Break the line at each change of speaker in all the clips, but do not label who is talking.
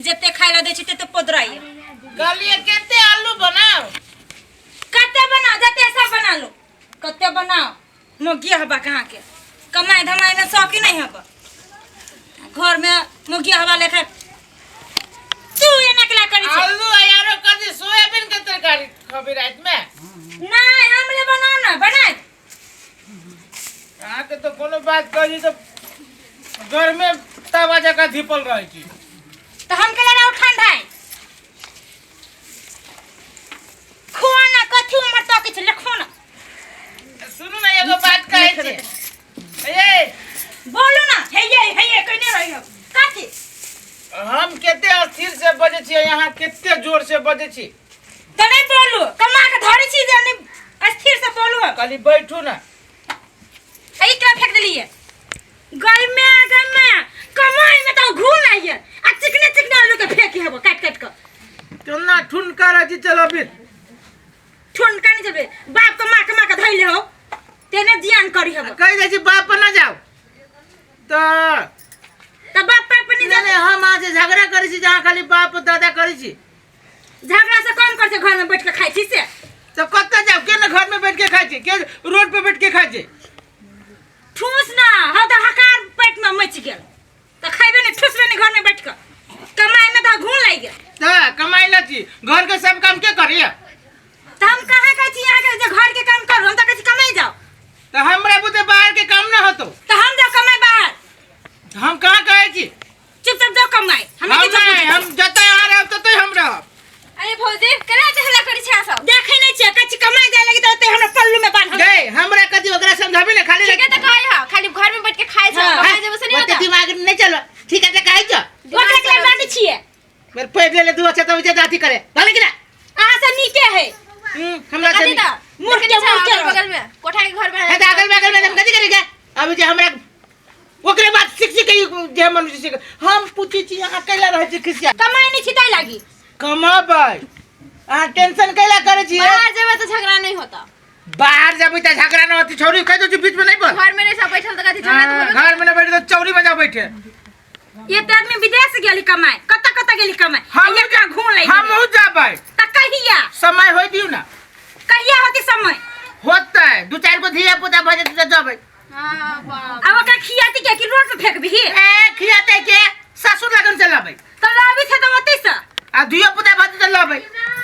जते खाय ला दै छी तते पोदराइए।
कहलिए कते आलू बनाओ?
कते बनाओ, जते सब बना लो, कते बनाओ। मोगिया हबा कहाँ के कमाई धमाई में शौक ही नहीं हबा, घर में मोगिया हबा लेखा तू एना केला करी छे।
आलू आ यारो कथी सोयाबीन के तरकारी खबी रात में?
नहीं, हमले बना ना बनाए।
अहाँ के तो कोनो बात कही तो घर में तवा जका धीपल रहे छी।
तो हम केला रहो ठंडा है खुआ ना कथी उमर तो किछ लिखो ना।
सुनू ना एगो बात कहै छी। ए
बोलू ना, हे ये हे ये कहने रही हो कथी?
हम कते अस्थिर से बजै छी, यहाँ कते जोर से बजै छी।
तो नहीं बोलू, कमा के धरे छी जे नहीं अस्थिर से बोलू।
खाली बैठू ना।
ए केला फेंक देलिए गई में, गई में कमाई में तो घून आइए आ चिकने चिकने आलू के फेंक हेबो काट काट के।
केना ठुनका रह छी चलबित?
ठुनका नहीं चलबे, बाप के माँ के माँ के धइले हो तेने जियान करी हेबो।
कहि दै छी बाप पर ना जाओ तो
त बाप पर नहीं
नहीं, हम अहाँ से झगड़ा करै छी जहाँ खाली बाप दादा करै छी।
झगड़ा से कम कर घर में बैठ के खाइ छी से।
तो कतऽ जाओ? के ना घर में बैठ के खाइ छी, के रोड पे बैठ के खाइ छी?
ठूस ना हम तो हकार पेट में मच गेल त खाइबे नहीं, ठूसबे नहीं घर में बैठ के। कमाई में तो घून लागि गेल।
त कमाई ना छी, घर के सब काम के करिए?
त हम कहाँ कहै छी यहाँ के जे घर के काम करू, हम त कहै छी कमाई जाओ।
त हमरा बुते बाहर के काम ना होतो।
त हम जाओ कमाई बाहर।
हम कहाँ कहै छी?
चुपचाप जाओ कमाई।
हम
किछु
नहीं,
बुझै
हम जतऽ यहाँ रहब ततऽ हम रहब।
अरे भौजी केना हल्ला करै छै अहाँ सब?
देखै नहीं छियै, कहै छी कमाई जाय लगी त ओते हमरा पल्लू में बान्हल।
गई हमरा कथी ओकरा समझाबी ना खाली।
ठीके त कहै ह, खाली घर में बैठ के खाइ छै,
हाँ।
कमाई जेबै से नहीं
ओते
होता।
दिमाग नहीं चलो, ठीक है त कहै छ।
ओकरा के बात छियै।
मेरे पैर ले ले दू अच्छा त जे अथी करे भले कि ना?
अहाँ से नीके है।
हमरा से
कथी त
मूर्ख के मूर्ख के
अगल बगल में कोठा के घर में
है त अगल बगल में हम कथी करेगा? अभी जे हमरा ओकरे बात सीख सीख के जे मनुष्य सीख। हम पूछी छी अहाँ कैला रहै छी खिसिया?
कमाई नहीं छी ताहि लागी।
कमाबै, अहाँ टेंशन कैला करै छी?
बाहर जेबै त झगड़ा नहीं होता।
बाहर जेबै त झगड़ा न होती, छौरी कहि दो छी बीच में नहीं बोल।
घर में नहीं सब बैठल त कथी झगड़ा त
हाँ,
होबे।
घर में नहीं बैठे तो चौरी बजा बैठे।
ये ते आदमी विदेश गेली कमाए, कत कत गेली कमाए,
हम
एकरा घूम लागि
हम
गेलै।
जाबै।
त कहिया?
समय होय दियौ ना।
कहिया होती समय?
होतै, दू चारि गो धिया पुता भऽ जेतै त जबै।
हां बाप।
अब ओकरा खियाती के कि रोड पे फेंकबिही?
ए खियाते के ससुर लगन से लबै।
त लाबी छै त ओतै से।
आ धिया पुता भऽ जेतै लबै।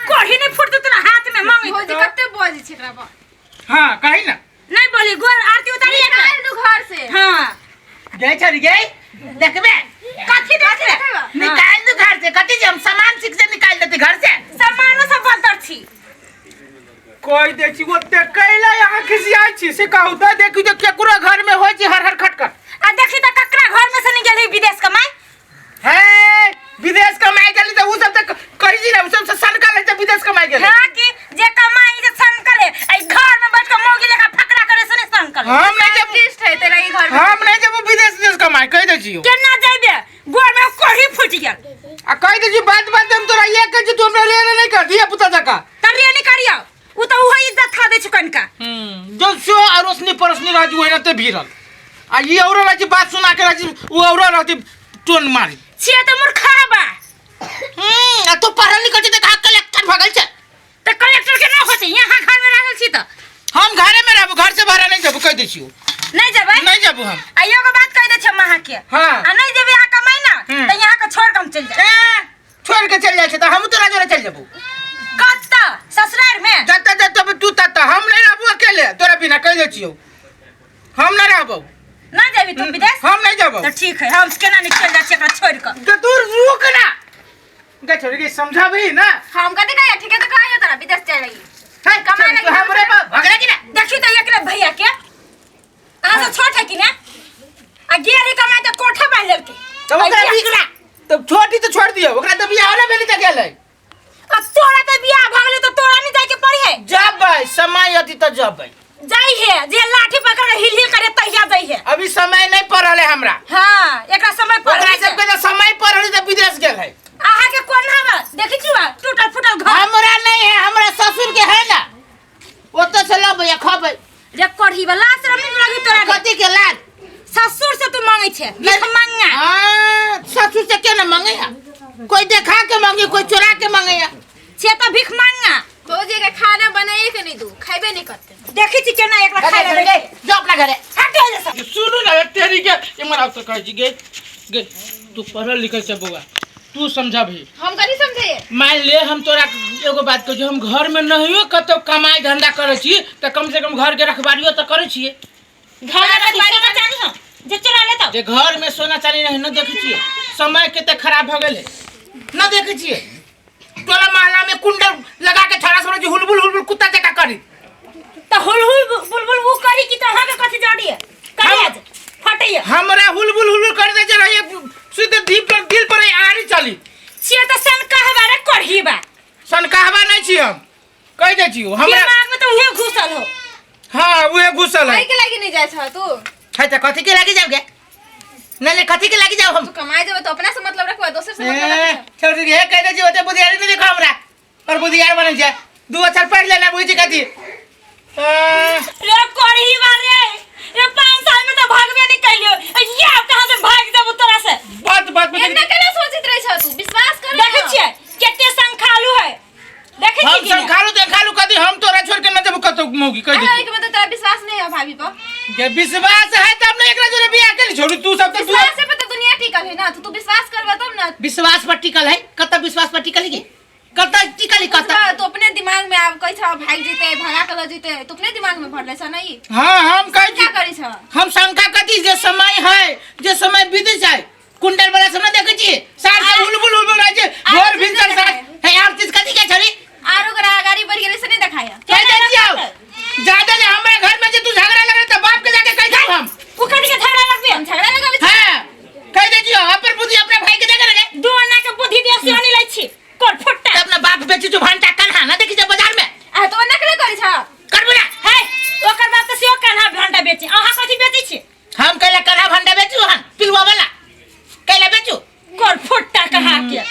कोढ़ी नहीं फुटतौ तोरा हाथ में मांगे।
भौजी कते बजै छै एकरा पर?
हां कही ना।
नहीं बोली, गोर आरती उतारी एकरा।
निकाल दू घर से।
हां।
गई छड़ी गई देखबे।
कथी देखबे?
निकाल दू घर से। कथी जे हम सामान सीख से निकाल देते घर से।
सामानो सब बदर छी।
कोई देखी ओते कैला यहाँ खिसियाई छी से कहू त देखी जे केकरो घर में होय छी हर हर खटखट।
आ देखी त ककरा घर में से नहीं गेली विदेश कमाई?
हे विदेश कमाई गेली त उ सब त कहि जी ना, उ सब से सनका ले त विदेश कमाई गेली।
हां कि जे कमाई जे सनकले, ए घर में बैठ के मौगी लेखा फकरा करे से नहीं सनकले।
हम नहीं जब
आर्टिस्ट है तेरा ई घर में।
हम नहीं जब विदेश विदेश कमाई कहि दै छी।
केना जाइबे? गोर में कोढ़ी फूटि गेल।
आ कहि दै छी बात बात हम तोरा ये कहि छी तू हमरा रे नहीं कर दिया पुता जका।
त रे नहीं करियो, उ त उहे इज्जत खा दै छै कनका।
जो सो अरोसनी परोसनी रह जी ओहिना ते भीरल। आ ई औरो रह जी बात सुना के रह जी उ औरो रह जी टोन मारी।
छियै त मूर्खा बा।
आ तू पढ़ल लिखल छी त कहाँ कलेक्टर भऽ गेल छै?
त कलेक्टर के ना होतै, यहाँ घर में लागल छी त।
हम घरे में रहबो, घर से बाहर नहीं जेबो कहि दै छियौ।
नहीं जेबै?
नहीं जेबो हम।
आ एगो बात कहि दै छियौ हम अहाँके।
हाँ।
आ नहीं जेबै अहाँ कमाइ ना, त यहाँ के छोड़ के हम चलि जायब।
ए, छोड़ के चलि जाइ छै त हमहूँ तोरा जोरे चलि जेबो।
कतऽ? ससुरारि में?
जतऽ जतऽ तू ततऽ, हम नहीं रहबो अकेले तोरा बिना कहि दै छियौ। हम नहीं रहबो।
ना जेबी तू विदेश?
हम नहीं जेबो।
त ठीक है, हम केना नहीं चलि जाइ छियै एकरा छोड़ि कऽ।
त तू रुक ना। गे छोड़ के समझाबी ना।
हम कथी कहिया? ठीके त कहैया तोरा विदेश जाय लगी।
हे,
कमाए लगी
तू हमरे पर भगले कि ना?
देखी त एकरे भैया के अहाँ से छोट है कि ना? आ गेल ही कमाए त कोठा बान्हि लेलकै।
त ओकरा बिगड़ा तब छोटी तो छोड़ दियो, ओकरा त बियाह ना भेली त गेलै।
आ तोरा त बियाह भ गेलै त तोरा नहीं जाय के पड़ी है।
जबै समय अति त जबै।
जाय है जे लाठी पकड़ के हिल हिल करे तहिया जाय है।
अभी समय नहीं पड़ल है हमरा।
हां एकरा समय पड़ल
ओकरा
है।
सबके त समय पड़ल त विदेश गेल है।
अहाँ के कोन हवा देखै छी वा टूटल फूटल घर।
हमरा नहीं है, हमरा ससुर के है ना, ओतऽ से लबै आ खबै।
रे कढ़ी वाला शरम नहीं लगी तोरा रे?
कथी के लाज?
ससुर से तू मांगे छे, भीख मांगा।
हां, ससुर से के ना मांगे है? कोई देखा के मांगे कोई चोरा के मांगे
छे तो भीख मांगा
भौजी के खाना बनाइए के नहीं दू खाइबे नहीं करते
देखी छी केना एकरा खाय ले
गे जो अपना घरे
हट जा सब
सुनू ना तेरी के इमर आप से कहै छी गे गे तू पढ़ल लिखल छै बौआ तू समझबही
हम कनी समझे
मान ले हम तोरा एगो बात कहै छी हम घर में नहियो कतौ कमाई धंधा करै छी तऽ कम से कम घर के रखबारियो तऽ करै छियै
घर में कथी सोना चानी हो जे चुरा लेतो
जे घर में सोना चानी रहे न देखै छियै समय कते खराब भऽ गेलै न देखै छियै टोला मोहल्ला में कुंडल लगा के छोड़ा सब जे हुलबुल हुलबुल कुत्ता जकाँ करी
तो हुल हुल बुलबुल वो करी कि तो अहाँ के कथी जड़ी है करी आज फटैया
हमरा हुलबुल हुलबुल कर दे जे रहिए सीधे दिल पर दिल पर आरी चली
छियै तो सन कहबा रे करही बा
सनकाहबा नहीं छी हम कह दे छी हमरा
दिमाग में तो उहे घुसल हो
हाँ उहे घुसल है
खाइ के लागी नहीं जाय छ तू
है त कथी के लागी जाओगे नहीं नहीं कथी के लागी जाओ हम
तू कमाए जेबे तो अपना से मतलब रखबा दोसर से मतलब
ए,
रखबा
छोड़ दे हे कह दे छी ओते बुधियारी नहीं देखो हमरा और बुधियार बनल छै दू अक्षर पढ़ लेना बुझी कथी ए,
रे करही बा रे रे 5 साल में तो भागबे नहीं कैलियो ये अब कहां से भाग जाबू तोरा से
बात बात में
एना केना सोचित रहे छ तू विश्वास कर
देखै छियै कते संखालू है देखै
हम
छियै कि नहि?
संखालू देखालू कथी हम तोरा छोड़ के न जेबू कतौ मौगी कह दे
अरे के मतलब तोरा विश्वास नहीं है भाभी पर
जे विश्वास है तब ने एकरा जोरे बियाह के छोड़ू तू सब तो तू
विश्वास पर तो दुनिया टिकल है ना तो तू विश्वास करबा तब ना
विश्वास पर टिकल है कत विश्वास पर टिकल है की कत टिकल है कत
तो अपने दिमाग में आब कहै छ भाग जेते भगा के ल जेते तो अपने दिमाग में भरले छ ना ई
हां हम कहै
क्या
छी
करै छ
हम शंका कथी जे समय है जे समय बीत जाए कुंडल वाला सब ना देखै छी सार से हुलबुल हुलबुल रहै छै भोर भिनसर सार है आर चीज कथी के छड़ी
आरो ओकरा अगाड़ी बढ़ गेलै से नहीं देखाया
कह दे छियौ ज्यादा जे हमरा घर में जे तू झगड़ा लगे त बाप के जाके कह दे हम
उ कथी के झगड़ा लगबे
हम झगड़ा लगाबै छी
हां कह दे छियौ अपन बुद्धि अपने भाई के जाके लगे
दू अन्ना के बुद्धि दे से नहीं लै छी कोर फुट्टा
त अपना बाप बेची जो भंटा कन्हा ना देखी जे बाजार में
आ तो ओना केना करै छ
करबू ना
है ओकर बाप तऽ सेहो कन्हा भंटा बेचे अहाँ कथी बेचै छी
हम कैला कन्हा भंडा बेचू हन पिलुआ वाला कैला बेचू
कोर फुट्टा कहा के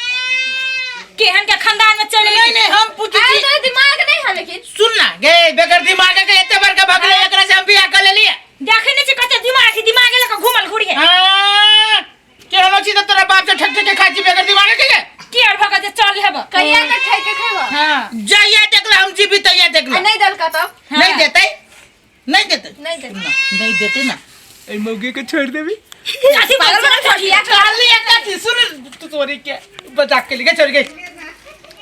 केहन के खानदान में चले
नहीं नहीं हम पूछी
अरे
छी
तोरा दिमाग नहीं है लेकिन
सुन ना गे बेगर दिमाग के एते बड़का भगले एकरा से हम बियाह कर लेलिए
देखै नहि छी कते दिमाग है दिमाग लऽ कऽ घुमल घुरिए
हां केहनो छी त तोरा बाप से ठक ठक के खाइ छी बेगर दिमाग के गे
के आर भऽ जे चल हेब
कहिया तक खाइ के खेबा
हां जइया देखला हम जीबी तइया
आ
देखला
नहीं देलका तब
नहीं देतै नहीं देतै
नहीं देतै
ना, नहीं देतै ना ए मौगी के छोड़ देबी
कथी
पागल
बजै
बनल
छी?
छी
कहली कथी सुन तू तोरी के बचा के लिए छोड़ गई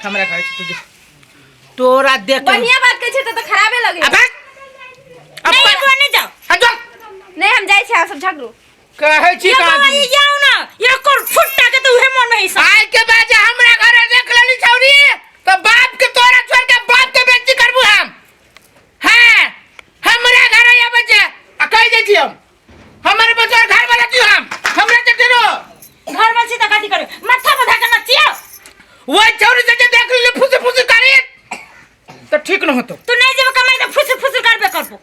हमरा कहै छी तू जो। तोरा देख के-
बढ़िया बात कहै छै त तऽ खराबे लगे
अबे
नहीं एगो नहीं जाओ
हटो
नहीं हम जाइ छी अहाँ सब झगड़ू
कहै छी
ये
कहाँ
बाबा ये जाओ ना ये कोर फुट्टा के तो उहे मन में हिस्सा
आइ के बाद जे हमरा घरे देख लेली छौरी तो बाप के तोरा छोड़ के बाप के बेइज्जती करबू हम हाँ हमरा घरे आबै छै आ कहि दै छी हम हमर बच्चा घर वाला छी हम हमरा चटे रो
घर में छी त कथी करे माथा पर धक्का नचियो
वही छौरी से जे देख लेली फुस फुस करी तो ठीक न होतो
तू नहीं जेब कमाई त फुस फुस करबे करबो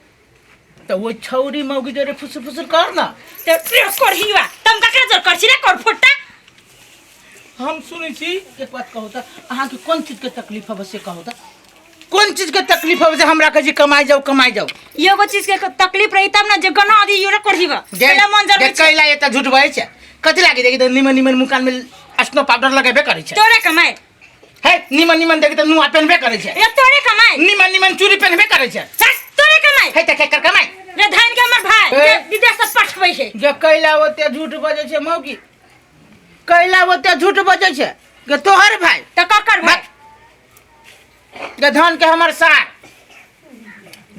तो वो छौरी मौगी जोरे फुस फुस कर ना
ते रे करहिवा तम ककरा जोर कर छी रे कर फुट्टा
हम सुनै छी एक बात कहू तऽ अहाँके कोन चीजके तकलीफ हबे से कहू तऽ कोन चीजके तकलीफ हबे जे हमरा कहै छी कमाइ जाउ कमाइ जाउ
एगो चीज के तकलीफ रही तब ना जे गना दी यो रे करहिवा
जे
पहले मन
जे
जरबै छै
कैला एतऽ झूठ बजै छै कथी लागी देखी तऽ निमन निमन मुकान में स्नो पाउडर लगेबे करै छै
तोरे कमाई
हे निमन निमन देखी तऽ नुआ पेनबे करै छै
रे तोरे कमाई
निमन निमन चूड़ी पेनबे करै छै
हट, तोरे कमाई
हे तऽ केकर कमाइ
रे धान के हमर भाई
ए।
जे विदेश से पठबै छै
जे कैला ओते झूठ बजै छै मौगी कैला ओते झूठ बजै छै गे तोहर भाई
त ककर भाई
गे धन के हमर सार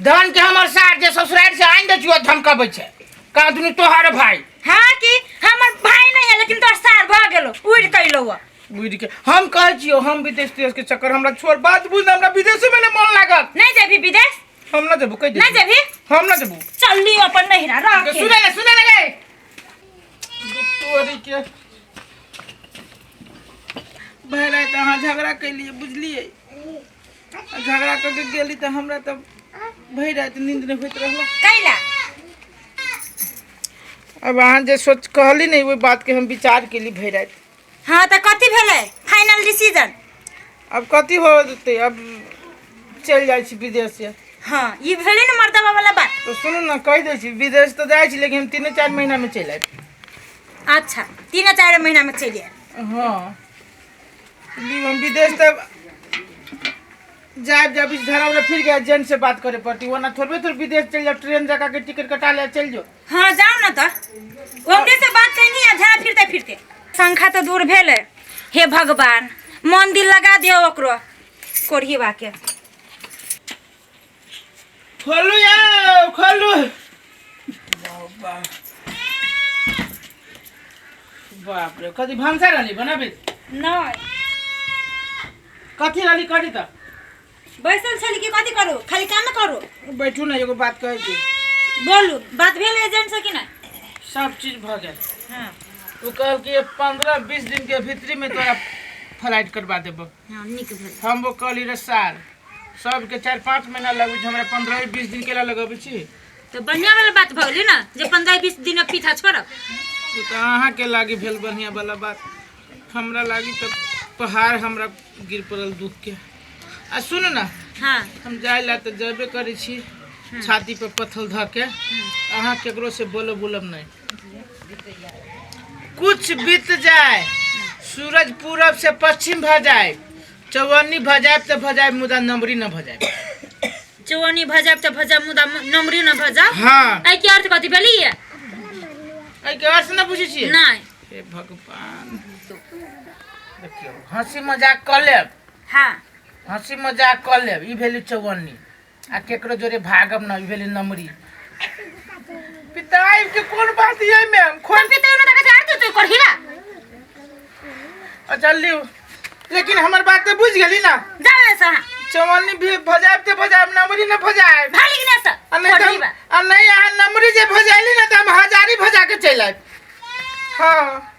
धन के हमर सार जे ससुराल से आनि दै छियो धमकबै छै कहा दुनू तोहर भाई
हाँ कि हमर भाई नहीं है लेकिन तोहर सार भऽ गेलो उड़ कैलो
बुझि के हम कहै छियो हम विदेश तिदेश के चक्कर हमरा छोड़ बात बुझ हमरा विदेशे में नहि मन लागत
नहीं जेबी विदेश
हम ना जेबू कहि
नहीं
दे
जेबी
हम ना जेबू
चल लियो अपन नहिरा रह के
सुने ले सुने ले गे तोरी के भरि राति अहाँ झगड़ा कैलियै बुझलियै आ झगड़ा कऽ के गेली तऽ हमरा तऽ भरि राति नींद नहि होइत रहल
कैला
अब अहाँ जे सोच कहली ने ओहि बातके हम विचार केली भरि राति
हाँ तऽ कथी भेलै फाइनल डिसीजन
अब कथी हो जेतै अब चलि जाइ छी विदेश
हाँ ई भेलै ने मर्दबा वाला बात
तऽ सुनू ने कहि दै छी विदेश तऽ जाइ छी लेकिन हम तीने चारि महीनामे चलि आयब
अच्छा 3-4 महीना में चलि आयब
हँ ली हम विदेश तब जायब जाब इस धरा उरा फिर गया एजेंट से बात करे पड़ती, वरना थोड़बे थोड़ विदेश चल जाओ, ट्रेन जका के टिकट कटा ले चल जाओ।
हाँ जाओ ना तो ओकरे से बात कैनी आ झा फिरते फिरते शंखा तो दूर भेलै। हे भगवान मन दिल लगा दियो ओकरो कोढ़ीबा के।
खोलू यार खोलू। बाप रे कथी भनसा रहली बनाबे?
नहीं
कथी रहली करी त?
बैसल छली कि कथी करू, खाली काम करू।
बैठू ना एगो बात कहै छी।
बोलू बात भेल एजेंट से कि नहीं?
सब चीज भ गेल।
हाँ
ओ कहल कि 15-20 दिन के भीतरी में तोरा फ्लाइट करवा देबो।
हाँ नीक भेल।
हम वो कहली रे सार सबके 4-5 महीना लगै छै, हमरा 15-20 दिन केला लगबै छी।
तो बढ़िया वाला बात भऽ गेलै ना जे 15-20 दिन में पीछा छोड़ब।
ओ तऽ अहाँके लागी भेल बढ़िया वाला बात, हमरा लागी तऽ पहाड़ हमरा गिर पड़ल दुख के। आ सुन ना।
हाँ
हम जाय ला तऽ जेबे करै छी छाती पर पत्थर धऽ के, अहाँ केकरो से बोलब बोलब नहीं। कुछ बीत जाए, सूरज पूरब से पश्चिम भ जाए, चौवन्नी भ जाए तऽ भ जाए, मुदा नमरी न भ जाए।
चौवन्नी भ जाए तऽ भ जाए, मुदा नमरी न भ जाए।
हाँ
एहि के अर्थ कथी भेली?
एहि के अर्थ न बुझै छियै?
नहीं।
हे भगवान देखियौ हंसी मजाक कऽ लेब।
हाँ
हंसी मजाक कऽ लेब, ई भेली चौवन्नी, आ केकरो जोरे भागब न, ई भेली नमरी। पिताई के कोन बात ये मैम खोल
पिताई न त कथी तो करहिला।
अच्छा लियो, लेकिन हमर बात तो बुझ गेली ना।
जाओ ऐसा। हाँ
चौवन्नी भी भजायब ते भजायब, नमरी न भजायब।
भाली कि ना सर
आ नहीं तो आ नहीं अहाँ नमरी जे भजायली ना तो हम हजारी भजा के चलि आयब। हाँ